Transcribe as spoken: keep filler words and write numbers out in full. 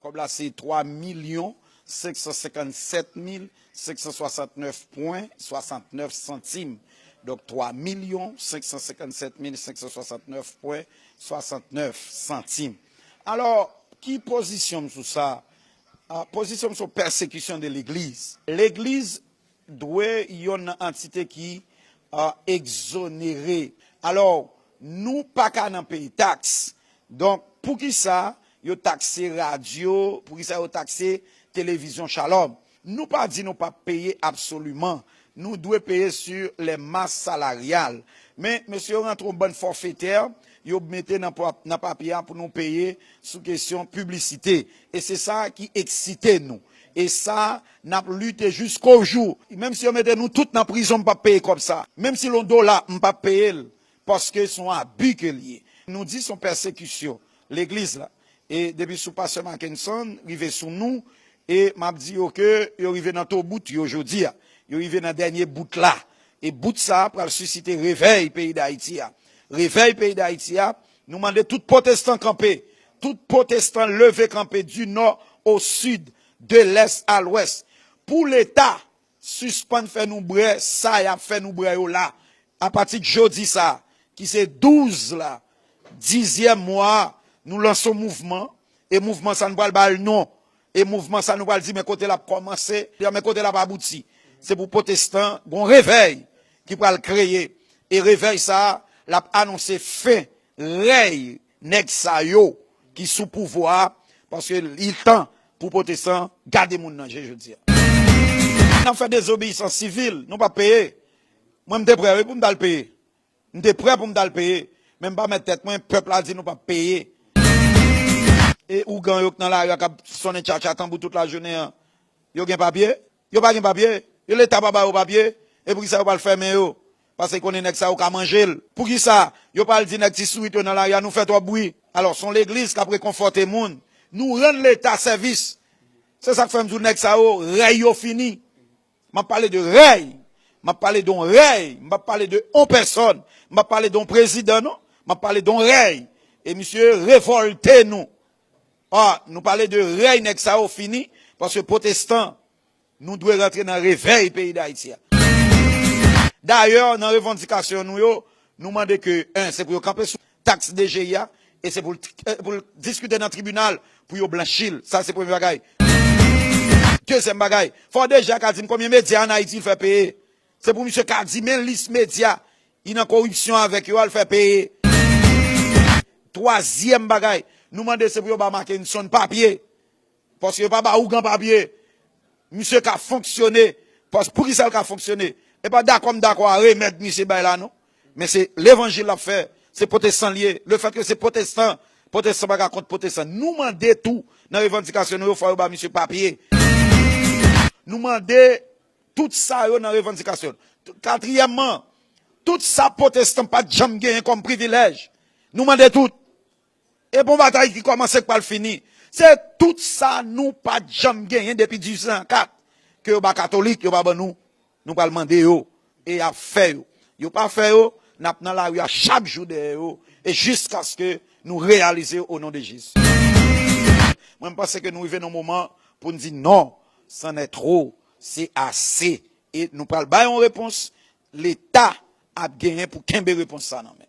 Kòb la se twa milyon senk san senkannsèt mil senk san swasantnèf pwen swasantnèf santim. Donk, twa milyon senk san senkannsèt mil senk san swasantnèf pwen swasantnèf santim. Alò, ki pozisyon m sou sa? Ah, pozisyon m sou pèsekisyon de legliz. Legliz dwe yonn nan antite ki, ah, egzonere. Alò, nou pa ka nan peye taks. Donk, poukisa yo takse radyo, poukisa yo takse televizyon Shalom? Nou pa di nou p ap peye absoliman. Nou dwe peye sur les masses salariales. Men, mesye yo rantre yon bann fòfetè, yo mete nan, nan papye a pou nou peye sou kesyon piblisite. E se sa ki eksite nou. E sa, n ap lite jiskojou. Menm si yo mete nou tout nan prizon, m p ap peye kòb sa. Menm si l yon dola, m p ap peye l. Paske se yon abi ke l ye. Nou di se yon pèsekisyon legliz la. E depi sou pastè Mackenson, rive sou nou, e m ap di yo ke yo rive nan to bout yo jodi a. Yo rive nan dènye bout la. E bout sa a pral sisite revèy peyi Dayiti a. Revèy peyi Dayiti a, nou mande tout pwotestan kanpe. Tout pwotestan leve kanpe, du nord au sud, de l'est à l'ouest. Pou Leta sispann fè nou bwè sa y ap fè nou bwè yo la. Apati de jodi sa, ki se douz la, dizyèm mwa a, nou lanse yon mouvman, e mouvman sa nou pral ba l non. E mouvman sa nou pral di men kote l ap kòmanse, men kote l ap abouti. Se pou pwotestan, gon revèy ki pral kreye. E revèy sa, l ap anonse fen rèy nèg sa yo ki sou pouvwa a, paske li tan pou pwotestan gade moun nan je jodi a. N ap fè dezobeyisans sivil, nou p ap peye. Mwen, m te prè, wi, pou m t al peye. M te prè pou m t al peye. Men m pa mèt tèt mwen, pèp la di nou p ap peye. E ougan yo k nan lari a k ap sonnen tchatcha tanbou tout lajounen an, yo gen papye? Yo pa gen papye. Yo, Leta pa ba yo papye. E poukisa yo pral fèmen yo? Paske konnen nèg sa yo ka manje l. Poukisa yo pral di nèg ti sourit yo nan lari a, nou fè twòp bri? Alò, se yon legliz k ap rekonfòte moun. Nou rann Leta sèvis. Se sa k fè m di w nèg sa yo, rèy yo fini. M ap pale de rèy. M ap pale de yon rèy. M p ap pale de yon pèsòn. M p ap pale de yon prezidan, non. M ap pale de yon rèy. E misye revòlte nou. Ah, nou pale de rèy nèg sa yo fini, paske pwotestan, nou dwe rantre nan revèy peyi Dayiti a. Dayè, nan revandikasyon nou yo, nou mande ke, en, se pou yo kanpe sou taks D G I a, e se pou l, eh, pou l diskite nan tribinal pou yo blanchi l. Sa se premye bagay. Dezyèm bagay, fò D G I a ka di n konbyen medya ann Ayiti l fè peye. Se pou misye ka di men lis medya li nan koripsyon avèk yo a l fè peye. Twazyèm bagay, nou mande se pou yo ba Mackenson papye. Paske yo pa ba ougan papye. Misye ka fonksyone. Pas, poukisa l ka fonksyone? E pa dakò m dakò a remèd misye bay la, non. Men se levanjil l ap fè. Se pwotestan l ye. Lefètke se pwotestan, pwotestan pa ka kont pwotestan. Nou mande tou, nan revandikasyon nou yo, fò yo ba misye papye. Nou mande tout sa yo nan revandikasyon. Katriyèmman, tout sa pwotestan pa t janm genyen kòm privilèj, nou mande tout. E bon batay ki kòmanse k pral fini. Se tout sa nou pa t janm genyen depi dizuit san kat ke yo ba katolik, yo pa ban nou. Nou pral mande yo e y ap fè yo. Yo pa fè yo, n ap nan lari a chak jou dèyè yo e jiskaske nou reyalize yo o non de Jezi. Mwen, m panse ke nou rive nan moman pou n di non, c'en est trop, se ase. E nou pral bay yon repons, Leta ap genyen pou kenbe repons sa nan men.